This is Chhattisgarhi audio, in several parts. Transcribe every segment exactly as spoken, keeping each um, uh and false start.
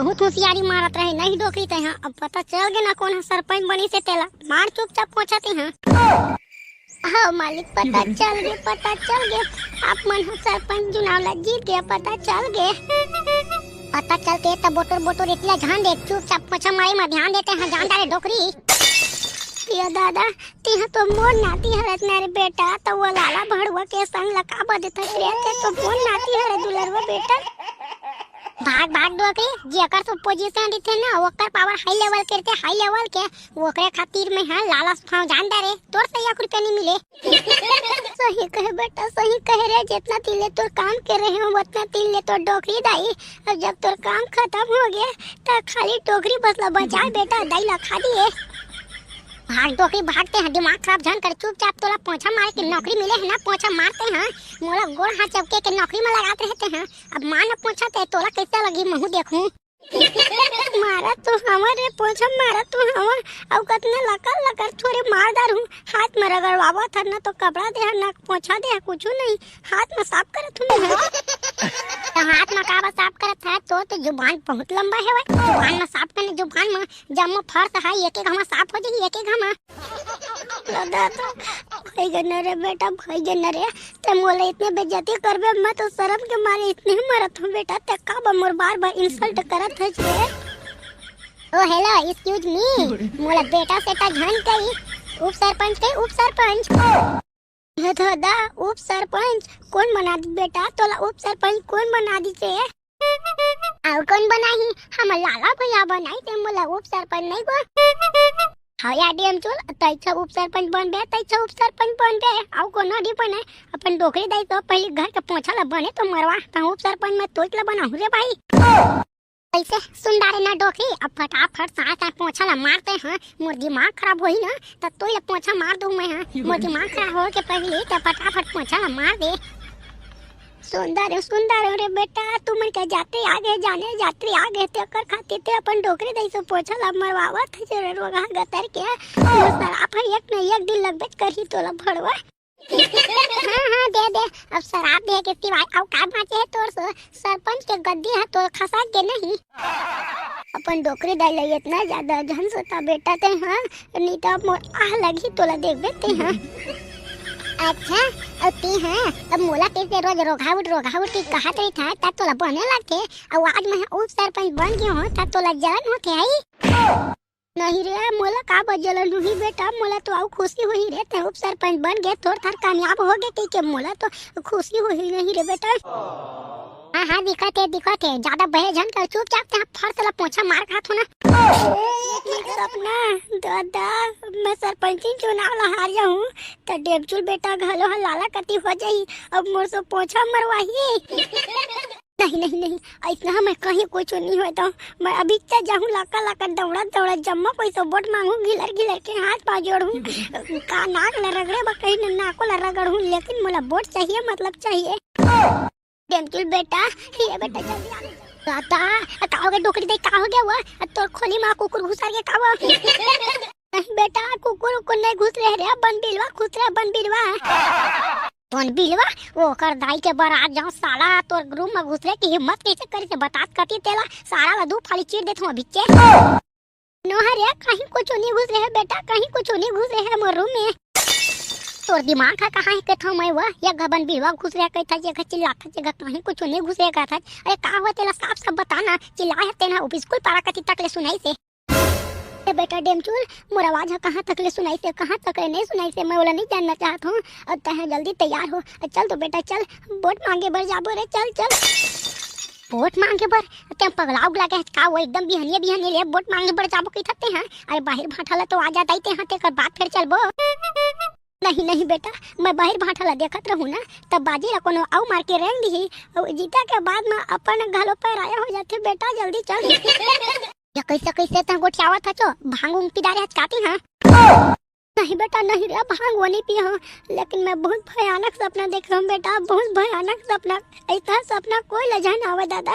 बहुत होशियारी मारत रहे, नहीं डोकरी तैं हा। अब पता चल गे ना कोन ह सरपंच बनिस हे तेला। मार चुपचाप पोछा तैं हा। हाँ मालिक, पता चल गे, पता चल गे। आप मन ह सरपंच चुनाव ला जीत गे, पता चल गे। पता चल के त बोटोर बोटोर एतिया ध्यान दे, चुपचाप पोछा मारे म ध्यान दे तैं हा, जान डारे डोकरी। ए दादा, तैं हा तो मोर नाती हरस ना रे बेटा, त वो लाला भड़वा के संग ला का बदे थस रे, तैं तो मोर नाती हरे दुलरवा बेटा। भाग भाग डोकरी, जेकर सुपोजिशन रहिथे ना, ओकर पावर हाई लेवल के रहिथे, हाई लेवल के। ओकरे खातिर मैं हा लाला सुखाव जान डारे, तोर से एक रुपया नहीं मिले। सही कहे बेटा, सही कहे रे, जितना दिन ले तोर काम करे हंव, उतना दिन ले तोर डोकरी दाई। अब जब तोर काम खतम हो गे, त खाली डोकरी बस ला बचा बेटा, दाई ला खा दिए। भाग डोकरी भाग, तैं हा दिमाग खराब झन कर, चुपचाप तोला पोछा मारे के नौकरी मिले हे ना, पोछा मार तैं हा। मोला गोड़ हाथ चपके के नौकरी में लगात रहे तैं हा। अब मार ना पोछा, तैं तोला कैसे लगी महू देखूं। मारा तो हवा रे पोछा, मारा तो हवा। अउ कतना लकर लकर थोरे मार डारहूं। हाथ में रगड़वावत हर ना तो कपड़ा दे हर ना पोछा दे हर, कुछू नहीं। हाथ में साफ करत हूं मैं। तो हाथ में का बा साफ करत है? तो, तो जुबान बहुत लंबा है भाई। जुबान में साफ करने, जुबान में जम्मो फर्श है, एक एक हमा साफ हो जाही, एक एक हमा। दादा तो भई गे न रे बेटा, भई गे न रे। तैं मोला इतने बेइज्जती करबे, मैं तो शरम के मारे इतने ही मरत हूं बेटा। तैं का बा मोर बार बार इंसल्ट करत हस रे? ओ हेलो, एक्सक्यूज मी, मोला बेटा सेटा झन कही, उप सरपंच कही, उप सरपंच। ये दादा, उप सरपंच कोन बना दिस बेटा? तोला उप सरपंच कोन बना दिस रे? अउ कोन बनाही? हमर लाला भैया बनाइस हे मोला उप सरपंच, नहीं गो। हाँ यार डेमचुल, तैं अच्छा उप सरपंच बनबे, तैं अच्छा उप सरपंच बनबे, अउ कोनो नहीं बने। अपन डोकरी दाई तो पहली घर के पोछा ला बने तो मरवा, त उप सरपंच मैं तोच ला बनाहूं रे भाई। कैसे सुन डारे ना डोकरी, अब फटाफट साथ साथ पोछा ला मार तैं हा, मोर दिमाग खराब होही ना, त तोई ला पोछा मार दूं मैं हा। मोर दिमाग खराब होय के पहली त फटाफट पोछा ला मार दे। सुन डारे, सुन डारे रे बेटा, तुमन के जात्री आगे जाने, जात्री आगे, तेकर खातिर तैं अपन डोकरी दाई से पोछा ला मरवावत हस रे रोगहा गतर के। मोर सराप ह एक न एक दिन लगबेच करही तोला भड़वा। हाँ, हाँ, दे, दे। अब सराप दे के सिवाय अउ का बांचे हे तोर से? सरपंच के गद्दी ह तोर खसक गे नहीं। अपन डोकरी दाई ला इतना ज्यादा झन सता बेटा तैं हा, नहीं तो अब मोर आह लगही तोला देखबे तैं हा। अच्छा, अब तैं हा, अब मोला कैसे रोज रोघाउट, रोघाउट के कहत रहिथा, तब तोला बने लगथे। अउ आज मैं उप सरपंच बन गे हूं, तब तोला जलन होथे, आई? नहीं रे, मोला का बर जलन होही बेटा, मोला तो अउ खुशी होही रे, तैं उप सरपंच बन गे, थोर थार कामयाब हो गे कहिके मोला तो खुशी होही नहीं रे बेटा। हाँ, हाँ, दिखत हे, दिखत हे, ज्यादा बहे झन कर, चुपचाप तैं फर्श ला पोछा मार खात हो ना। सपना, दादा, मैं सरपंची चुनाव ला हार जाहूं, त डेमचुल बेटा घलो ह लाला कती हो जाही, अब मोर से पोछा मरवाही। नहीं, नहीं, नहीं, अइसना मैं कहीं कुछ नहीं होय तो मैं अभी चल जाहूं, लाका लाका दौड़त दौड़त जम्मो कोई से वोट मांगहूं, घिलर घिलर के हाथ पांव जोड़हूं। का नाक ला रगड़े बा कहीं न नाको ला रगड़हूं, लेकिन मोला वोट चाहिए, मतलब चाहिए। डेमचुल बेटा, ये बेटा जल्दी आ। दादा, का हो गे डोकरी दाई, का हो गे वो? तोर खोली मा कुकुर घुसर गे का वो? नहीं बेटा, कुकुर उकुर नहीं घुसरे रे, बन बिलवा घुसरे, बन बिलवा। बन बिलवा? ओकर दाई के बरात जाओ साला, तोर रूम में घुसरे की हिम्मत कैसे करिस हे बतात कती तेला, साला ला दू फाली चीर देथों अभिच्चे। नो हरे, कहीं कुछ नहीं घुसरे हे बेटा, कहीं कुछ नहीं घुसरे हे मोर रूम में। तोर दिमाग ह कहाँ हे कथों मैं वो, ये घ बन बिलवा घुसरे कहत हस, ये घ चिल्लात हस, ये घ कहीं कुछ नहीं घुसरे कहत हस। अरे का हुआ तेला साफ साफ बता ना, चिल्लाए हे तेना, वो बिल्कुल पारा कती तक ले सुनाइस हे। ए बेटा डेमचुल, मोर आवाज ह कहाँ तक ले सुनाइस हे, कहाँ तक ले नहीं सुनाइस हे, मैं ओला नहीं जानना चाहत हूँ। अउ तैं ह जल्दी तैयार हो, अउ चल तो बेटा चल, वोट मांगे बर जाबो रे, चल चल। वोट मांगे बर? तैं पगला उगला गे हस का, वो एकदम बिहनिया बिहनिया ले वोट मांगे बर जाबो कहिथस तैं ह? अरे बाहिर भाठा ला तो आ जा दाई तैं ह, तेकर बाद फेर चलबो। नहीं नहीं बेटा, मैं बाहिर भाठा ला देखत रहूं ना, तब बाजी ला कोनो अउ मार के रेंग दिही, अउ जीता के बाद में अपन घलो पैराया हो जाथे बेटा, जल्दी चल। ये कैसे कैसे तैं गोठियावत हस ओ? भांग उंग पी डारे हस का तैं ह? नहीं बेटा नहीं रे, भांग वो नहीं पिए हंव, लेकिन मैं बहुत भयानक सपना देखे हंव बेटा, बहुत भयानक सपना। ऐसा सपना कोई ला झन आवय दादा।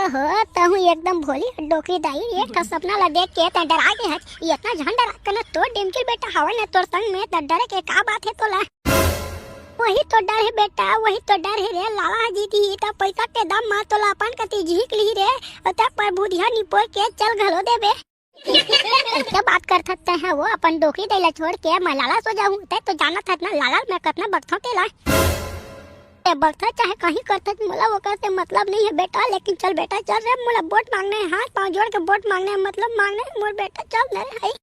ओहो, तहूं एकदम भोली डोकरी दाई, एक ठो सपना ला देख के तैं डरा गे हस। इतना झन डरा कना तोर डेमचुल बेटा हवय ना तोर संग में, त डरे के का बात हे तोला? वही तो डर हे बेटा, वही तो डर हे रे। लाला ह जीत ही त पैसा के दम म तोला अपन कति झींक लिही रे। अउ तब पर बुधिया निपोर के चल घलो देबे। अइसे बात करथस तैं ह, वो अपन डोकरी दाई ला छोड़ के मैं लाला सो जाहूं। तैं तो जानत हस ना लाला मैं कतना बकथंव तेला। ए बकथस चाहे कहीं करथस, मोला ओकर से मतलब नहीं हे बेटा, लेकिन चल बेटा चल रे, मोला वोट मांगना हे, हाथ पांव जोड़ के वोट मांगना हे, मतलब मांगना हे मोर बेटा, चल ना रे।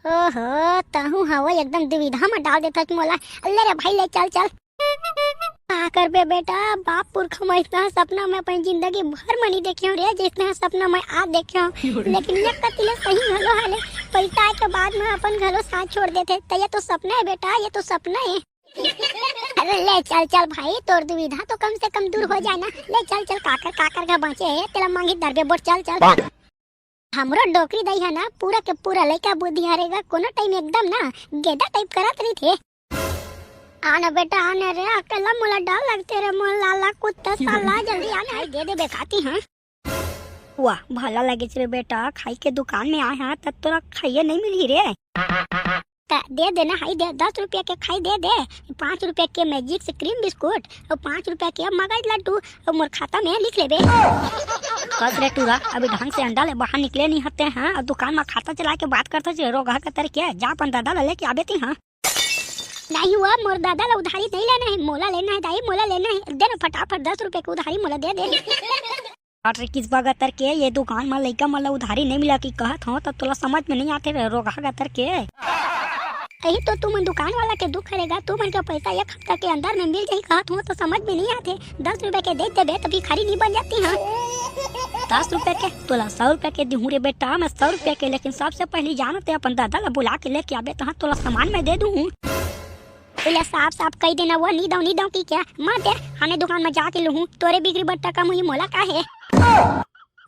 ओहो, तहूं ह वो एकदम दुविधा म डाल देथस मोला। ले रे भाई ले चल चल। का करबे बेटा, बाप पुरखा म अइसना सपना मैं अपन जिंदगी भर म नइ देखे हंव रे, जइसना सपना मैं आज देखे हंव। लेकिन एक कति ले सही घलो हे रे, पैसा आए के बाद म अपन घलो साथ छोड़ देथे। त ये तो सपना हे बेटा, ये तो सपना हे। अरे ले चल चल भाई, तोर दुविधा तो कम से कम दूर हो जाए ना। ले चल चल, काकर काकर का बांचे हे, तेला मांगी दरबे वोट, चल चल। हमरो डोकरी दाई ह ना पूरा के पूरा लइका बुद्धि हरे गा, कोनो टाइम एकदम ना गेदा टाइप करत रहिथे। आ ना बेटा, आ ना रे, अकेला मोला डर लगथे रे, मोर लाला कुत्ता साला, जल्दी आ ना, दे दे बेखाती, हाँ। वाह, भला लगिस रे बेटा, खाई के दुकान में आए हंव, त तोला खाइए नइ मिलही रे। त दे दे ना, हाई दे, दस रुपया के खाई दे दे, पाँच रुपया के मैजिक से क्रीम बिस्कुट अउ पाँच रुपया के मगज लड्डू अउ मोर खाता में लिख लेबे। कस रे टूरा, अभी ढंग से अंडा ले बाहर निकले नइ हस तैं, हाँ? अउ दुकान म खाता चला के बात करथस रे, रोगहा गतर के, जा अपन दादा ला लेके आबे तैं, हाँ? नहीं हुआ, मोर दादा ला उधारी नइ लेना हे, मोला लेना हे दाई, मोला लेना हे, दे ना फटाफट दस रुपया के उधारी मोला दे दे। अरे किस बगतर के ये दुकान म लइका मन ल उधारी नइ मिला कि कहत हंव, त तोला समझ में नइ आथे रे, रोगहा गतर के। यही तो तुमन दुकान वाला के दुख हरे गा, तुमन के पैसा एक हफ्ता के अंदर में मिल जाही कहत हंव, त समझ में नइ आथे। दस रुपया के दे देबे, त भिखारी नइ बन जाती, हाँ। दस रुपया के? तोला सौ रुपया के दिहूं रे बेटा, मैं सौ रुपया के, लेकिन सबसे पहली जाना तैं अपन दादा ला बुला के लेके आबे, तहां तोला सामान मैं दे दूं। ओला साफ साफ कहि देना, वो नी दंव, नी दंव कि क्या? मत दे, आने दुकान म जाके लूहूं, तोरे बिक्री बट्टा कम होही, मोला का हे?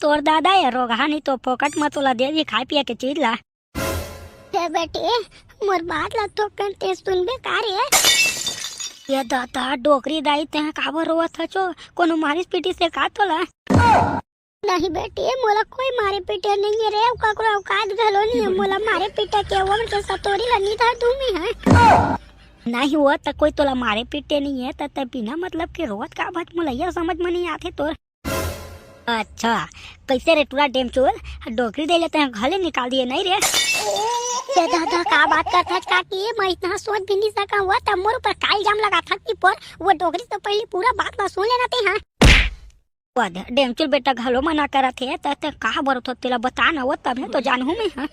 तोर दादा ये रोगहा नहीं तो फोकट म तोला दे दी खाए पिए के चीज ला। ए बेटी, मोर बात ला थोकन तैं सुनबे का रे? ये दादा, डोकरी दाई, तैं काबर रोवत हच ओ? कोनो मारिस पीटिस हे का तोला? नहीं बेटी, मोला कोई मारे पीटे नइ हे रे, अउ काकरो औकात घलो नइ हे मोला मारे पीटे के, वो मन के सतोरी ला नइ धर दूं मैं, हाँ। नहीं वो त कोई तोला मारे पीटे नइ हे, त तैं बिना मतलब के रोवत काबर हच, मोला ये समझ में नइ आथे तोर। अच्छा, कइसे रे टूरा डेमचोल, डोकरी दाई ला तैं घले निकाल दिहे नहीं रे? ए दादा, का बात करथस काकी, मैं अतना सोच भी नइ सकंव, वो त मोर ऊपर का इल्जाम लगाथस कि पर वो डोकरी से पहली पूरा बात ला सुन लेना तैं, हाँ। पद, डेमचुल बेटा घलो मना करत हे, त तैं का बरोथस तेला बता न वो, तभे तो जानहूं मैं, हाँ।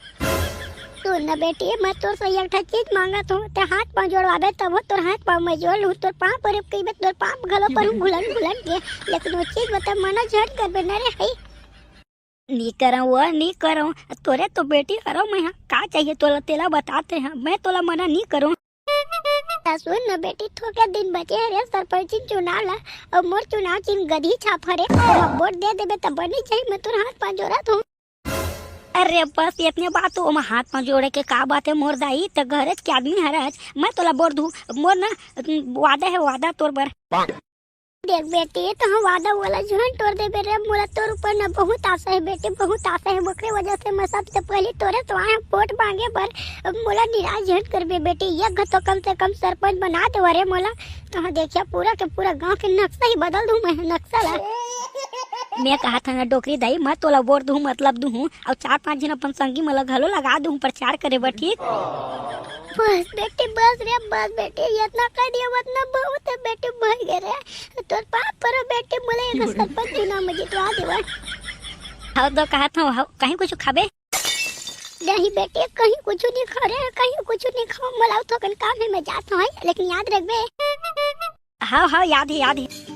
सुन न बेटी, मैं तोर से एक ठा चीज मांगत हंव, तैं हाथ पांव जोड़वाबे तभो तोर हाथ पांव मैं जोड़ लूं, तोर पांव परे कहिबे तोर पांव घलो परहूं घुलन घुलन के, लेकिन वो चीज बता मना झट करबे न रे, हई। नी करंव वो, नी करंव, तोरे तो बेटी हरंव मैं, हाँ, का चाहिए तोला तेला बता तैं, हाँ, मैं तोला मना नी करंव। त सुन न बेटी, थोकन दिन बचे हरे सरपंची चुनाव ला, अउ मोर चुनाव चिन्ह गधी छाप हरे, ओमा वोट दे देबे त बनी जाही, मैं तोर हाथ पांव जोड़त हंव। अरे बस, एतने बात तो, ओमा हाथ पांव जोड़े के का बात हे मोर दाई, तैं घरेच के आदमी हरच, मैं तोला वोट दूं, मोर ना वादा हे, वादा तोर बर। देख बेटी, तैं वादा वाला झन टोर देबे रे, मोला तोर ऊपर ना बहुत आशा हे बेटी, बहुत आशा हे, ओकरे वजह से मैं सबसे पहली तोरे तो आए हंव वोट मांगे बर। अब मोला निराश झन करबे बेटी, एक घ तो कम से कम सरपंच बना देवा रे मोला। तहां देखिया पूरा के पूरा गांव के नक्शा ही बदल दूं मैं, नक्शा ला। मैं कहत हंव ना डोकरी दाई, मैं तोला वोट दूं मतलब दूं, अउ चार पांच झन अपन संगी मन ला घलो लगा दूं प्रचार करे बर, ठीक? बस बेटी, बस रे, बस बेटी, एतना कहि दिया, ओतना बहुत हे बेटी, भर गे रे। तोर पांव परंव बेटी, मोला एक सरपंच चुनाव में जितवा देवा। हव तो कहत हंव, हव, कहीं कुछ खाबे? नहीं बेटी, कहीं कुछ नहीं खांव रे, कहीं कुछ नहीं खांव, मोला थोकन काम हे, मैं जात हंव, लेकिन याद रखबे। हव, हव, याद हे, याद हे।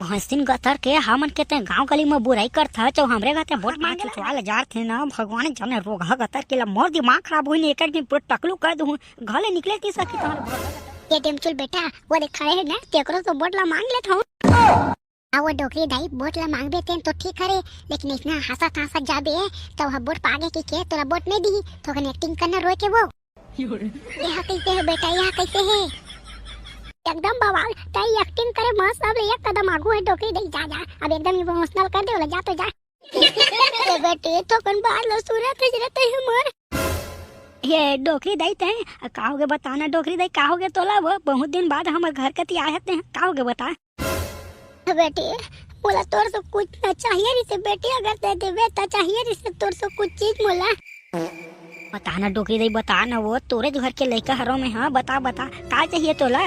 भैंसिन गतर के, हमन के तैं गांव गली में बुराई करथस, अउ हमरे घर तैं वोट मांगे चुचवा ले जात हे ना, भगवान जाने रोगहा गतर के ला, मोर दिमाग खराब होही न, एक एक दिन पूरा टकलू कर दूं, घर ले निकले ती सकी तोहर। ए डेमचुल बेटा, वो देख खड़े हे ना, तेकरो तो वोट ला मांग लेत हंव। आ वो डोकरी दाई, वोट ला मांगबे तेन तो ठीक हरे, लेकिन अइसना हंसत हंसत जाबे, त वो वोट पागे कि के तोला वोट नहीं दिही, थोकन एक्टिंग करना रोए के वो। एहा कइसे हे बेटा, एहा कइसे हे? एकदम बवाल, तैं एक्टिंग करे म सब ले एक कदम आगू हे डोकरी दाई, जा, जा, अब एकदम इमोशनल कर दे ओला, जा तो जा। ए बेटी, थोकन बात ला सुनत हस रे तैं हमर। ये डोकरी दाई, तैं का होगे बता ना डोकरी दाई, का होगे तोला? वो बहुत दिन बाद हमर घर कती आए हस तैं, का होगे बता? बेटी, मोला तोर से कुछ ना चाहिए रिसे बेटी, अगर दे देबे त चाहिए रिसे तोर से कुछ चीज मोला। बता ना डोकरी दाई, बता ना, वो तोरे घर के लइका हरो मैं, हाँ बता बता, का चाहिए तोला?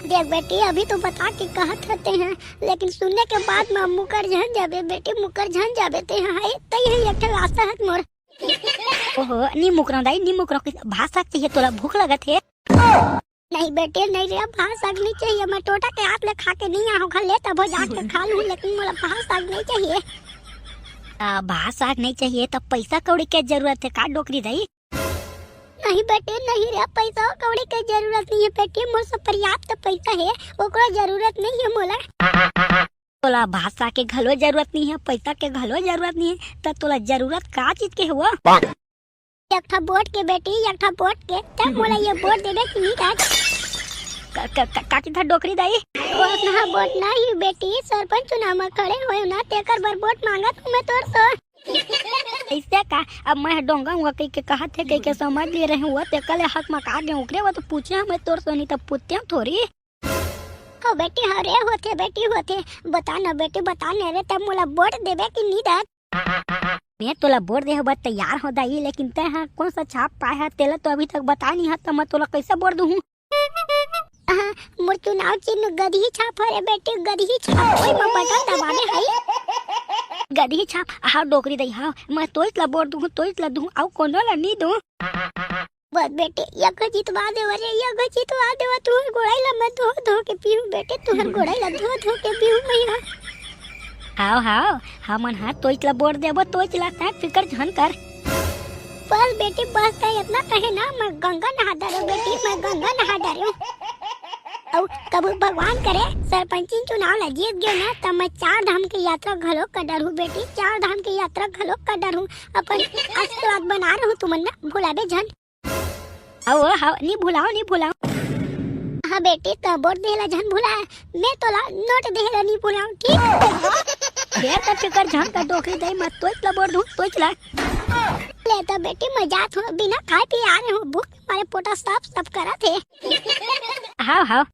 देख बेटी, अभी तो बता के कहत हते हैं, लेकिन सुने के बाद में मुकर झन जाबे बेटी, मुकर झन जाबे ते, हाँ, तई है एक ठो रास्ता है मोर। ओहो, नी मुकरो दाई, नी मुकरो, भात साग चाहिए तोला, भूख लगत हे। नहीं बेटे, नहीं रे, भात साग नहीं चाहिए, मैं टोटा के हाथ ले खा के नहीं आऊँ, घर ले तब जाके खा लूँ, लेकिन मोला भात साग नहीं चाहिए। आ, भात साग नहीं चाहिए, तब पैसा कौड़ी के जरूरत है का डोकरी दाई? नहीं बेटे, नहीं रे, पैसा कौड़ी के जरूरत नहीं है बेटे, मोर से पर्याप्त पैसा है, ओकरो जरूरत नहीं है मोला। तोला भाषा के घलो जरूरत नहीं है, पैसा के घलो जरूरत नहीं है, त तोला जरूरत का चीज के हुआ? एक ठा वोट के बेटी, एक ठा वोट के, तब मोला ये वोट देबे कि नहीं राज? का, का, का, का चीज था डोकरी दाई? वो अपना वोट नहीं बेटी, सरपंच चुनाव में खड़े होए ना, तेकर बर वोट मांगत हूँ मैं तोर से। ऐसे का? अब मैं डोंगा हुआ कह के कहा थे, कह के समझ ले रहे हूँ, वो तेकर ले हक मका दे ओकरे, वो तो पूछे हमें तोर से नहीं तो पूछते हम थोड़ी। हो बेटी, हो रे, होथे बेटी, होथे। बता न बेटी, बता न रे, तब मोला वोट देबे कि नी दत? मैं तोला वोट दे बर तैयार हो दाई, लेकिन तै हा कौन सा छाप पाए हा, तेला तो अभी तक बता नहीं हा, त मैं तोला कैसे वोट दूँ? हाँ, मोर चुनाव चिन्ह गदही छाप हरे बेटी, गदही छाप। ओए, मैं बटन दबाने हई। गदही छाप, हाँ डोकरी दाई, हाँ, मैं तोइच ला वोट दूँ, तोइच ला दूँ, अउ कोनो ला नी दूँ। बस बेटे, यक जितवा देवा रे, यक जितवा देवा, तुहर गोड़ाई ला मैं धो धो के पीहूँ बेटे, तुहर गोड़ाई ला धो धो के पीहूँ मैं हा। हाव हाव, हमन हा तोइच ला वोट देबो, तोइच ला, तै फिकर झन कर। बस बेटे, बस तै इतना कहे ना, मैं गंगा नहा डारे बेटी, मैं गंगा नहा डारे। अउ कभू भगवान करे सरपंची चुनाव ला जीत गयो ना, त मैं चार धाम के यात्रा घलो कर डरहूँ बेटी, चार धाम के यात्रा घलो कर डरहूँ। अपन आशीर्वाद बना रहूँ तुमन ना, भुलाबे झन। आओ, हाव, नी भुलाओ, नी भुलाओ। हाँ बेटी, त वोट देला झन भुला, मैं तोला नोट देला नी भुलाओ, ठीक? दे त फिकर झन का डोकरी दाई, मैं तोइच ला वोट दूँ, तोइच ला। ले त बेटी, मैं जात हूँ, बिना खाए पिए आ रहे हूँ, भूख मारे पोटा साफ साफ करत हे। हाव, हाव,